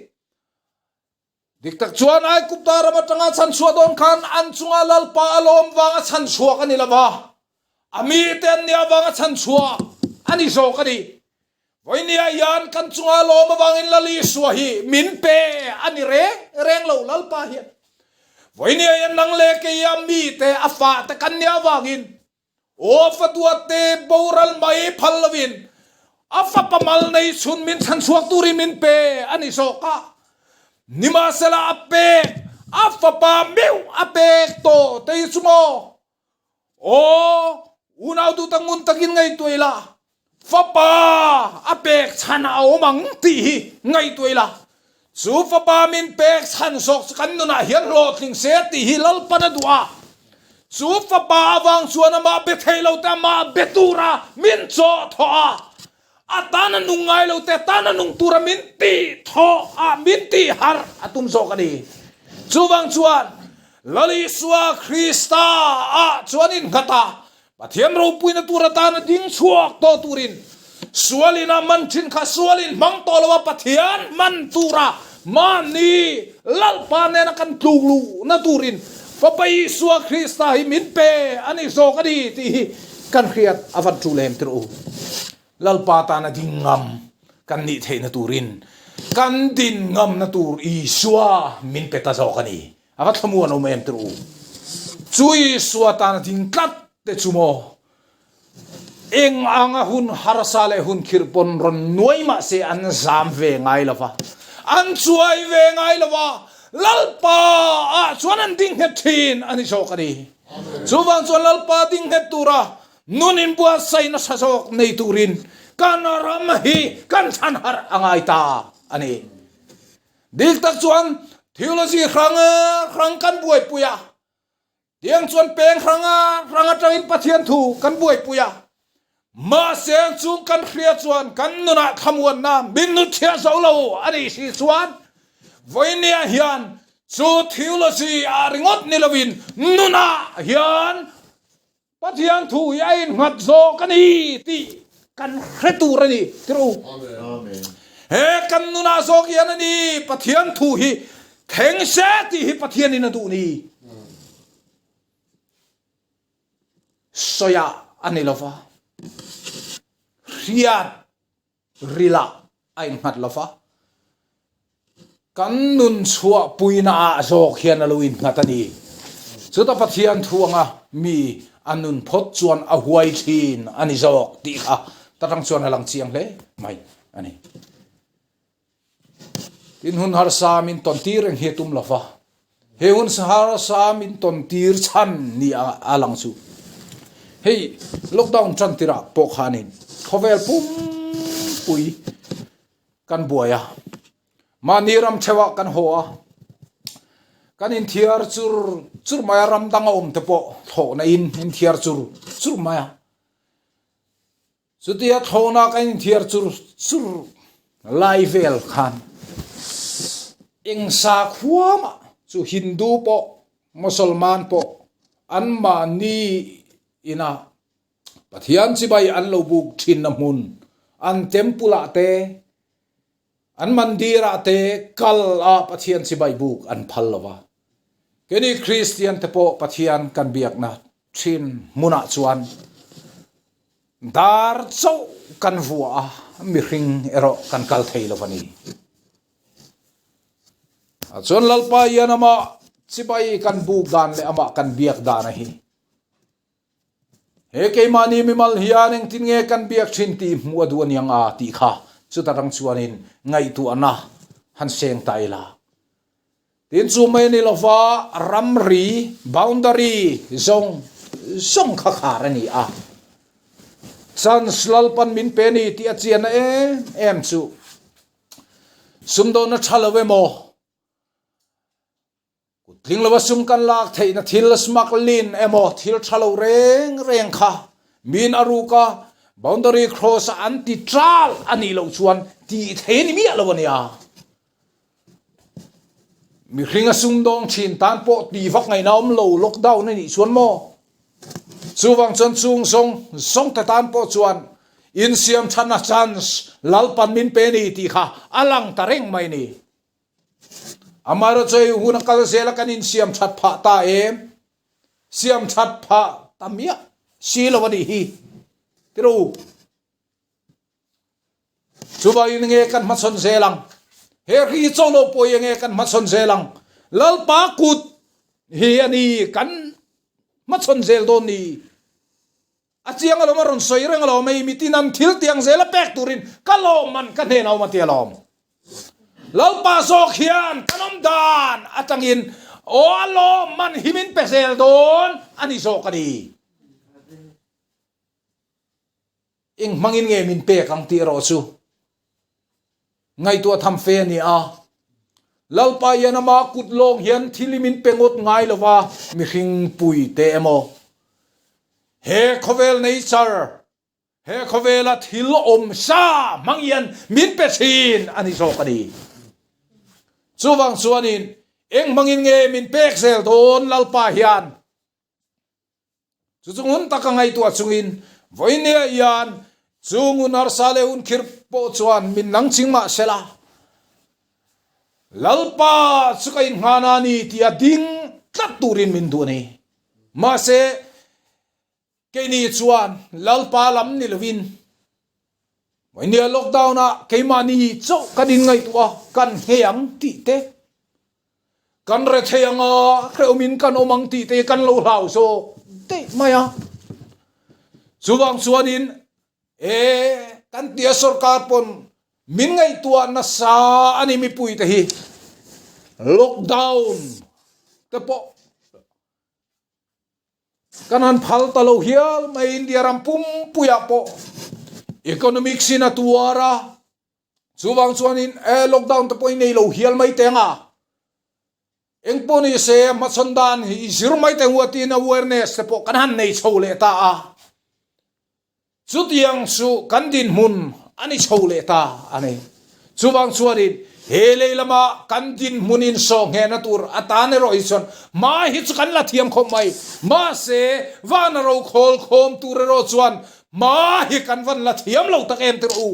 Dik tak chuan Aigupta ram atanga chhanchhuah dawn khan an chungah Lalpa a lawm vanga chhanchhuak a ni lo va, a mite an nih avanga chhanchhuah a ni zawk a ni. Vawinia hian kan chunga lawm avangin Lal Isua hi min pe a ni reng reng lo Lalpa hian. Vawinia hian nang leh kei a mite a fah te kan nih avangin aw faduate boral mai phal lovin a fapa mal nei chhun min chhanchhuak turin min pe a ni zawk a. Nimahsela a pek a fapa meuh a pek tawh te hi chu maw Aw, unau duhtak ngun takin ngaihtuah ila, fapa a pek chhan a awm ang tih hi ngaihtuah ila, chu fapa min pek chhan zawk chu kan nunah hian hlawhtling se tih hi Lalpan a duh a. Chu fapa avang chuan amah be thei lo te amah be tura min chawh thawh a, a tan a nung ngai lo te tan a nung tura min tih thawh a, min tih harh a tum zawk a ni. Chuvang chuan Lal Isua Krista ah chuan innghat a, Pathian ropuina tur atana ding chhuak tawh turin sualin a man thin kha sualin hmang tawh lo a, Pathian man tura mahni Lalpa nena kan tluk luhna turin Fapa Isua Krista hi min pe a ni zawk a ni tih hi kan hriat a van tul em tirh u. Lalpa tana ding ngam kan nih theihna turin kan din ngamna tur Isua min pe ta zawk a ni. A va thlamuan awm em tirh u. Chu Isua tana ding tlat te chu maw eng anga hun harsa leh hun khirh pawn rawn nuai mah se an zam ve ngai lo va, an chuai ve ngai lo va, Lalpa ah chuan an ding nghet thin a ni zawk a ni. Chuvang chuan Lalpa ding nghet tura Nun inbuatsaih nasa zawk nei turin kan ram hi kan chhan harh a ngai ta a ni. Dik tak chuan theology hrang hrang kan buaipui a, tiang chuan peng hrang hrang atangin Pathian thu kan buaipui a, mahse chung kan hria chuan kan nunah thlamuanna min nutchhiah zo lo a nih si chuan vawinia hian chu theology ah ringawt ni lovin nunah hian Pathian thu hi a innghat zawk a ni tih kan hre tur a ni tirh u. He kan nunah zawk hian a ni Pathian thu hi thleng se tih hi Pathianin a duh ni. Sawiah. a ni lo va, hriat rilah a innghat lo va, kan nun chhuahpuina ah zawk hian a lo innghat a ni. Chuta Pathian thu anga mi a nun phawt chuan a huai thin a ni zawk tih kha ta tang chuan a lang chiang hle mai a ni. Tin hun harsa min tawn tir reng hi a tum lo va, he hun harsa min tawn tir chhan ni a lang chu hei lockdown tan tirah pawh khanin khawvel pumpui kan buai a, mahni ram theuhah kan haw a, kan inthiar chur chur mai a, ram dang a awm te pawh thlawhna in inthiar chur chur mai a. Chutia thlawhna kan inthiar chur chur lai vel khan eng sakhua mah chu Hindu pawh Mosolman pawh anmahni ina Pathian chibai an lo buk thinna hmun an temple ah te an mandir ah te kal a Pathian chibai buk an phal lo va. Keini Kristian te pawh Pathian kan biakna Thin hmunah chuan dar chauh kan vuah a, mihring erawh kan kal thei lo a ni. A chuan Lalpa hian amah chibai kan buk dan leh amah kan biak dan a hi. He keimahni mimal hian engtin nge kan biak thin tih hmuh a duh a niang a tih kha chuta tang chuanin ngaihtuahna han seng ta ila. Tin chu mai a ni lova ramri, boundary, zawng zawng kha khar a ni a. Chance Lalpan min pe ni tih a chianna em em chu sumdawnna tha lo emaw, kut tling lova sum kan lak theihna thil smuggling emaw thil tha lo reng reng kha min a ruk a, boundary cross a an ti tral a nih loh chuan tih thei a ni miah lo a nia. Mihring a sumdawng thin tan pawh tih vak ngaihna awm lo lockdown a nih chuan maw? Chuvang chuan chung zawng zawng te tan pawh chuan insiam thatna chance Lalpan min pe ni tih kha a lang ta reng mai ni. Amaherawhchu hei hun a kal zel a kan insiam that phah ta em? Siam that phah ta miah si lo a nih hi. Tirh u. Chuvangin nge kan hmachhawn zel ang? He hri chaw lo pawh hi nge kan hmachhawn zel ang? Lalpa kut hi a ni kan hmachhawn zel dawn ni. A chiang alawm a rawn sawi reng alawm hei mitin an thil tiang zel a pek turin ka lawmman ka hnenah awm a ti alawm. Lalpa zawk hian kan awm dan atangin aw a lawmman hi min pe zel dawn a ni zawk a ni. Eng hmangin nge min pek ang tih erawh chu ngaihtuah tham fe a ni a. Lalpa hian ama kut lawng hian thil hi min pe ngawt ngai lo va, mihring pui te emaw, he khawvel nature, he khawvela thil awm sa hmang hian min pe thin a ni zawk a ni. Chuvang chuanin eng hmangin nge min pek zel dawn Lalpa hian? Chu chu ngun taka ngaihtuah chungin vawinia hian chu ngun harsa leh hun khirh pawh chuan min nang ching mah se la, Lalpa chu ka innghan a ni tia ding tlat turin min duh a ni. Mahse, keini chuan Lalpa lam ni lovin vawinia lockdown ah keimahni chauh kan inngaihtuah a, kan nghei ang tih te, Kan rethei anga hrehawmin kan awm ang tih te kan lo hlau zawk daih mai a. Chuvang chuanin e kan tia sorkar pawn min ngaihtuah nasa a ni mipui te hi lockdown te pawh kan han phal ta lo hial mai India ram pumpuiah pawh economics in a tuar a. Chuvang chuanin e lockdown te pawh i nei lo hial mai teng a, engpawh ni se hmachhawn dan hi i zir mai teng u a tiin awareness te pawh kan han nei chho leh ta a, chutiang chu kan dinhmun a ni chho leh ta a ni. Chuvang chuanin he lei lama kan dinhmun insawhnghehna tur atan erawh hi chuan hma hi chu kan la thiam khawp mai, mahse vana rokhawl khawm tur erawh chuan hma hi kan van la thiam lo tak em tirh u.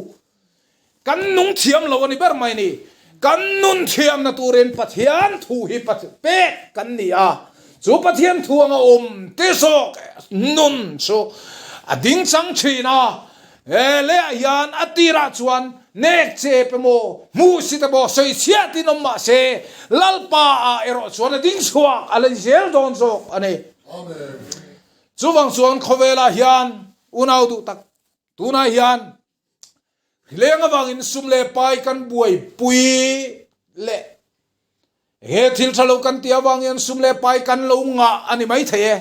Kan nung thiam lo a ni ber mai ni. Kan nun thiamna turin Pathian thu hi pek kan ni a, chu Pathian thu anga awm te zawk nun chu. A ding chang thin a, he leiah hian a tirah chuan nek chep emaw, hmuhsit emaw sawi chhiatin awm mah se, Lalpa ah erawh chuan a ding chhuak a la ni zel dawn zawk a ni. Chuvang chuan khawvelah hian unau duh tak tunah hian Rileng avangin sum leh pai kan buaipui leh he thil tha lo kan tih avang hian sum leh pai kan lo ngah a ni mai thei e.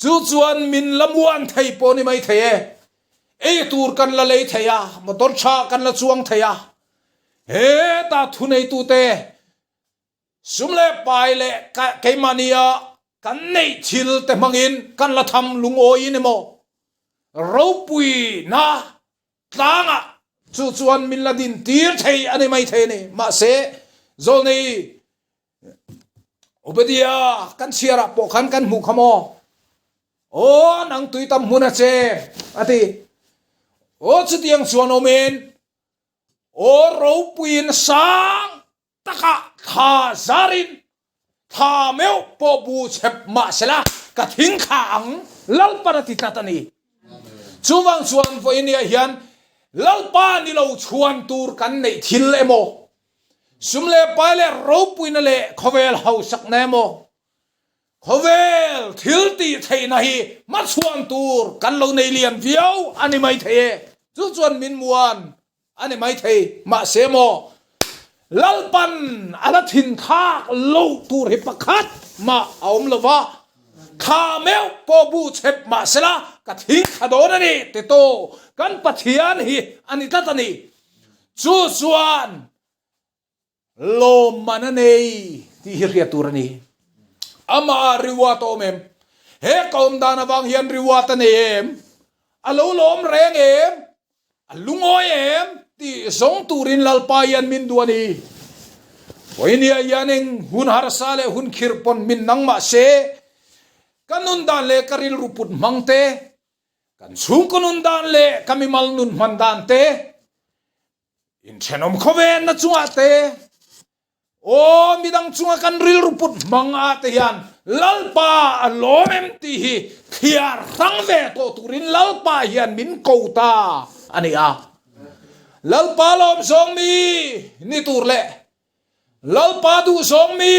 Chu chuan min la muan thei pawh a ni mai thei e. Ei tur kan la lei thei a, motor tha kan la chuang thei a. Heta thuneitute Sum leh pai leh keimahnia kan neih thil te hmangin kan la tham lungawiin emaw ropuina tlangah chu chuan min la din tir thei a ni mai thei a ni. Mahse, Zawlnei Obadia kan chhiarah pawh khan kan hmuh kha maw? Aw, nang tui tam hmun a che, a ti. Aw, chutiang chuan awmin, aw ropuiin sang Takah thla zarin thla meuh pawh bu chep mah sela ka thing thla ang Lalpan a ti tlat a ni. Chuvang chuan vawinia hian Lalpa ni lo chhuan tur kan neih thil emaw, sum leh pai leh ropuina leh khawvel hausakna emaw, khawvel thil tih theihna hi hmachhuan tur kan lo nei lian viau a ni maithei e. Chu chuan min muan A ni maithei, mahse maw Lalpan a la thinthlak loh tur hi pakhat mah a awm lo va, thla meuh pawh bu chep mahsela ka thing thla dawn a ni ti tu kan Pathian hi a ni tlat a ni. Chu chuan Lawmman a nei tih hi hriat tur a ni. Amah reward a awm em? He ka awm dan avang hian reward a nei em? A lo lawm reng em? A lungawi em? Tih zawng turin Lalpa hian min duh a ni. Vawinia hian eng hun harsa leh hun khirh pawn min nang mah se, ka nun dan leh ka rilru put hmang te, kan chhungkaw nun dan leh ka mimal nun hman dan te, Inthenawm khawvenna chungah te, aw midang chunga kan rilru put hmang ah te hian Lalpa a lawm em tih hi thliar hrang ve tawh turin Lalpa hian min ko ta a ni a. Lalpa lawm zawng mi ni tur leh Lalpa duh zawng mi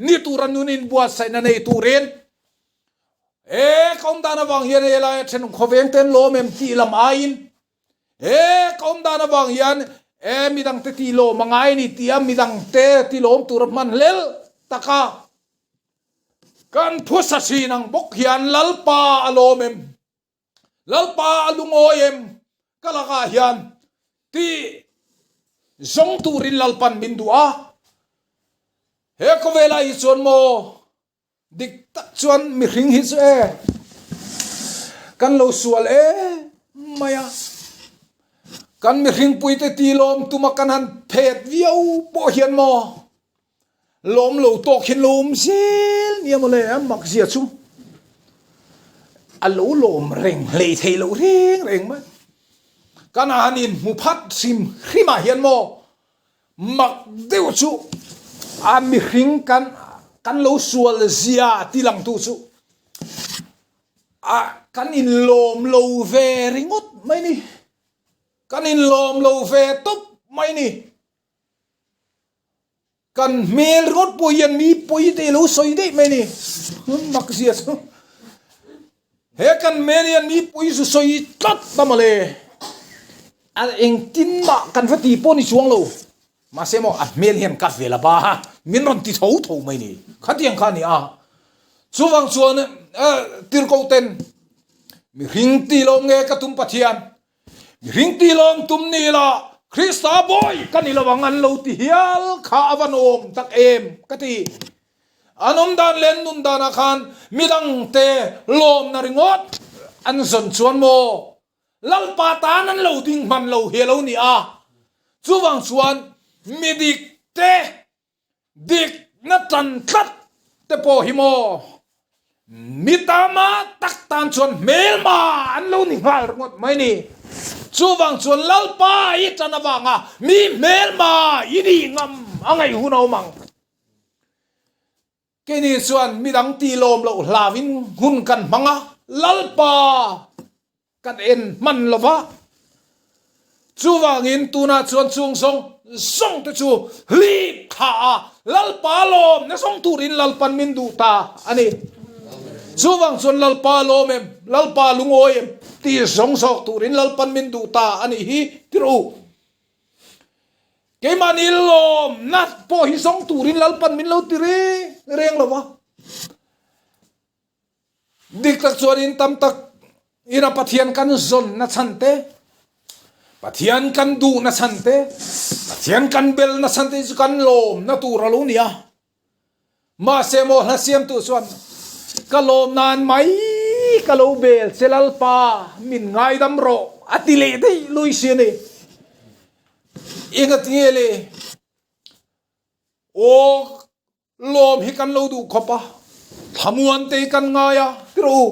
ni tura nun inbuatsaihna nei turin e ka awm dan avang hian helai a thenawm khawveng ten lawm em tih lam aiin He ka awm dan avang hian e midangte ti lawm a ngai a ni tia midangte ti lawm tura hman hlel taka kan phusa thin ang bawk hian Lalpa a lawm em? Lalpa a lungawi em? Ka lakah hian ti zawng turin Lalpan min duh a. He khawvelah hi chuan maw Dik tak chuan mihring hi chu e kan lo sual em mai a, kan mihring puite ti lawm tuma kan han phet viau pawh hian maw lawm lo tawk hian lo awm zel nia mawle a mak zia chu a lo lawm reng hlei thei lo reng reng mai. Kan han inhmu phat hrim hrimah hian maw Mak deuh chu a mihring kan kan lo sual zia ti langtu chu a kan inlawm lo ve ringawt mai ni. Kan inlawm lo ve tawp mai ni. Kan hmel ringawt pawh hian mi pawi te lo sawi daih mai ni. Mak zia chu. He kan hmel hian mi pawi zu sawi tlat ta mawle. A engtin mah kan va ti pawh ni chuang lo. Mahse maw a hmel hian ka vel a ba min rawn ti tho tho mai ni. Khatiang kha a ni a. Chuvang chuan tirko ten mihring ti lawm nge ka tum Pathian. Mihring ti lawm tum ni la Krista bawi ka ni lo ang an lo ti hial kha a va nuam tak em ka ti. An awm dan leh an nun danah khan midangte lawmna ringawt an zawn chuan maw Lalpa tan an lo ding hman lo hi a lo ni a, chuvang chuan mi dik te, dikna tan tlat te pawh hi maw mi tama tak tan chuan hmelma an lo ni nghal ringawt mai ni. Chuvang chuan Lalpa i tan avanga mi hmelma i nih ngam a ngaih hun a awm ang. Keini chuan midang ti lawm loh hlauin hun kan hmang a, Lalpa! Kan en hman lo va. Chuvangin tunah chuan chung zawng zawng te chu hlip thla a, Lalpa lawmna zawng turin Lalpan min duh ta a ni. Chuvang chuan Lalpa lawm em, Lalpa lungawi em tih zawng zawk turin Lalpan min duh ta a nih hi tir u. Keimahni lawmna pawh hi zawng turin Lalpan min lo ti reng reng lo va. Dik tak chuan in tam tak ina Pathian kan zawn na chhan te, Pathian kan duh na chhan te, Pathian kan bel na chhan te chu kan lawm na tur a lo ni a. Mahse maw hla siamtu chuan ka lawm nan mai ka lo bel che Lalpa min ngaidam rawh a ti leh daih lui si a ni. Engatinge le? Aw Lawm hi kan lo duh khawp a, thlamuan te hi kan ngai a, ti rawh u.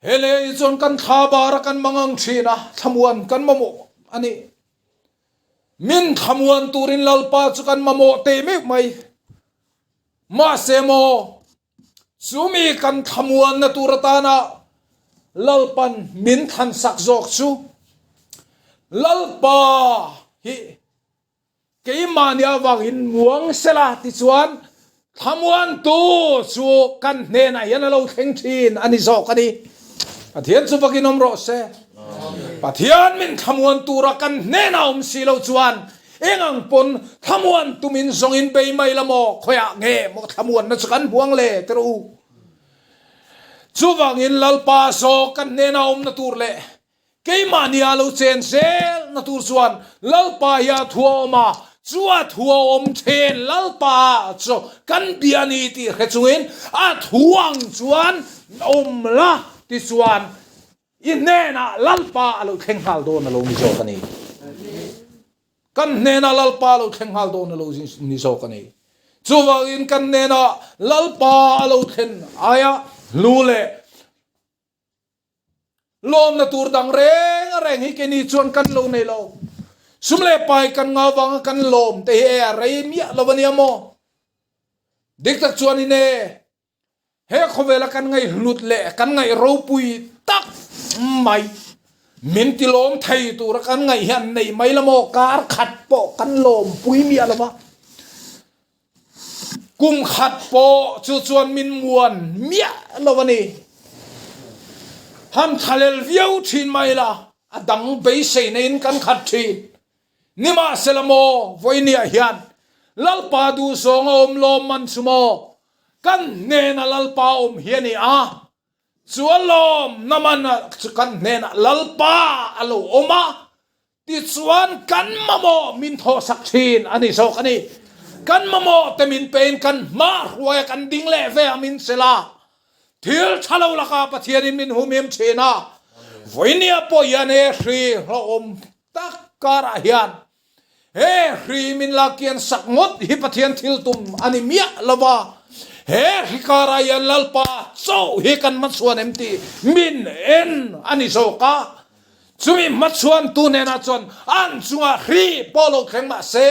He lei hi chuan kan thla bar a kan mangang thin a, thlamuan kan mamawh a ni. Min thlamuan turin Lalpa chu kan mamawh teh meuh mai. Mahse maw, chumi kan thlamuanna tur atana Lalpan min thlansak zawk chu Lalpa hi Keimahni avangin muang sela tichuan thlamuantu chu kan hnenah hian a lo thleng thin a ni zawk a ni. Pathian chu vakin awm rawh se. Pathian min thlamuan tura kan hnenah awm si lo chuan eng ang pawn thlamuan tumin zawngin bei mai la maw khawiah nge maw thlamuanna chu kan hmuang le ti rawh u. Chuvangin Lalpa zawk kan hnenah awmna tur leh Keimahni a lo chen zel na tur chuan Lalpa hi a thu a awm a, chu a thu a awm then Lalpa chu kan bia ni tih hre chungin a thu ang chuan awm la tichuan i hnenah Lalpa a lo thleng nghal dawn a lo ni zawk a ni. Kan hnenah Lalpa a lo thleng nghal dawn a lo ni zawk a ni. Chuvangin kan hnenah Lalpa a lo thlen aia hlu leh Lawmna tur dang reng reng hi keini chuan kan lo nei lo. Sum leh pai kan ngau vanga kan lawm te hi e a rei miah lo a nia maw? Dik tak chuan in e, he khawvela kan ngaih hlut leh kan ngaih ropui tak mai min ti lawm thei tura kan ngaih hian nei mai la maw? Kar khat pawh kan lawmpui miah lo va. Kum khat pawh chu chuan min muan miah lo a ni. Han thlalel viau thin mai la, a dang beisei neiin kan khat thin. Nimahsela maw, vawinia hian Lalpa duhzawng a awm lawm man chu maw, kan hnena Lalpa awm hi a ni a, chu a lawmna man chu kan hnenah Lalpa a lo awm a, Tichuan kan mamawh min thawhsak thin a ni zawk a ni. Kan mamawh te min pein kan hma hruaia kan ding leh ve a min sel a. Thil tha lo lakah Pathianin min humhim thin a. Vawinia pawh hian he hri hlauhawm tak karah hian he hri min la kian sak ngawt hi Pathian thil tum a ni miah lo va. He hri karah hian Lalpa chauh hi kan hmachhuan em tih min en a ni zawk a. Chumi hmachhuantu hnenah chuan an chungah hri pawh lo thleng mah se,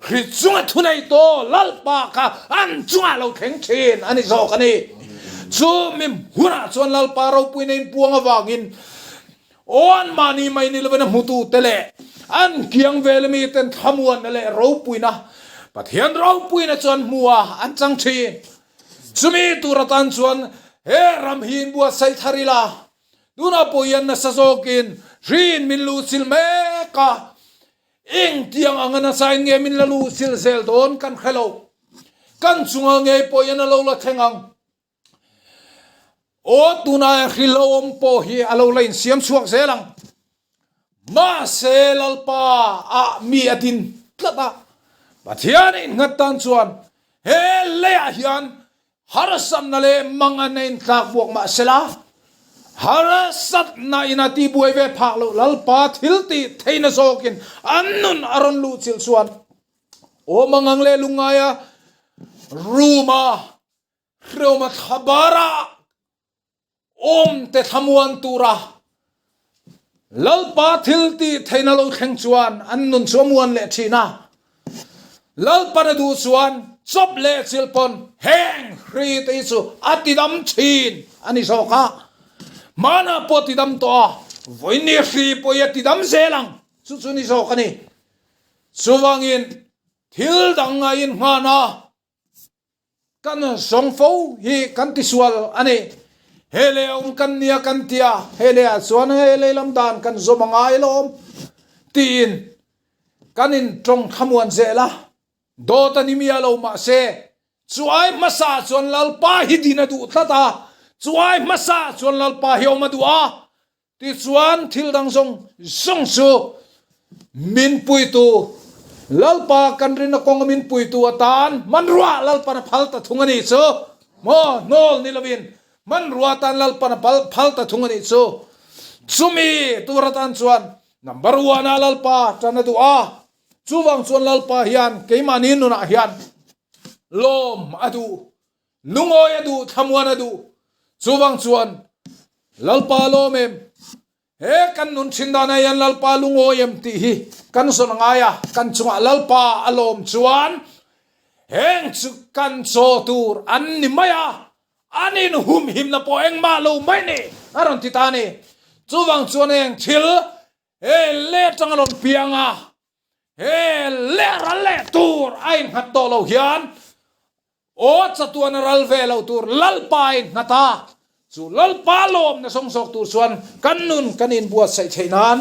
hri chunga thunei tawh Lalpa kha an chungah lo thleng thin a ni zawk a ni. Chumi hunah chuan Lalpa ropuina inpuang avangin aw anmahni mai ni lovin a hmutute leh an kiang vel miten thlamuanna leh ropuina, Pathian ropuina chu an hmu a, an chang thin. Chumi tur atan chuan he ram hi inbuatsaih thar ila, Tunah pawh hian nasa zawkin hriin min luhchilh mek a, engtiang anga nasain nge min la luhchilh zel dawn kan hre lo. Kan chunga ngei pawh hian a lo la thleng ang. Aw, tunah hri hlauhawm pawh hi a lo la insiam chhuak zel ang. Mahse Lalpa ah mi a din tlat a, Pathian innghat tan chuan he leiah hian Harsatna leh mangan a intlak buak mah sela, harsatna in a tihbuai ve phak loh Lalpa thil tih theihna zawkin an nun a rawn luh chilh chuan aw mangang leh lungngaia room-a hreawma thlabara Awmte thlamuan tura Lalpa thil tih theihna lo thleng chuan an nun chu a muan leh thin a. Lalpan a duh chuan chawp leh chilh pawn heng hri te hi chu a tidam thin a ni zawk a. Hmanah pawh a tidam tawh a, vawiin ni hri pawh hi a tidam zel ang. Chu chu ni zawk a ni. Chuvangin thil dang a innghan a, kan zawng fo hi kan tisual a ni. He lei a awm kan nia kan ti a, he leiah chuan he lei lam dan kan zawm a ngai lawm tiin kan intawng thlamuan zel a. Dawt a ni miah lo mahse chuai hmasa chuan Lalpa hi din a duh tlat a, chuai hmasa chuan Lalpa hi awm a duh a. Tichuan thil dang zawng zawng chu min puitu Lalpa kan rinna kawnga min puitu atan hmanrua Lalpan a phal ta thung a nih chu. Maw hnawl ni lovin hmanrua atan Lalpan a phal ta thung a nih chu. Chumi tur atan chuan number one ah Lalpa tan a duh a, chuvang chuan Lalpa hian keimahni nunah hian lawm a duh. Lungawi a duh, thlamuan a duh. Chuvang chuan Lalpa lawm em? He kan nun thin danah hian Lalpa lungawi em tih hi kan zawn a ngai a, kan chungah Lalpa a lawm chuan heng chu kan chaw tur an ni mai a, an inhumhimna pawh engmah lo mai ni a rawn ti ta a ni. Chuvang chuan heng thil he leh atanga rawn piang a, he leh ral leh tur a innghat tawh lo hian aw chatuan a ral ve lo tur Lalpa a innghat a, chu Lalpa lawmna sawng zawk tur chuan kan nun kan inbuatsaih theih nan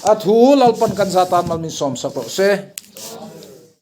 a thu Lalpan kan za tan mal min sawmsak rawh se.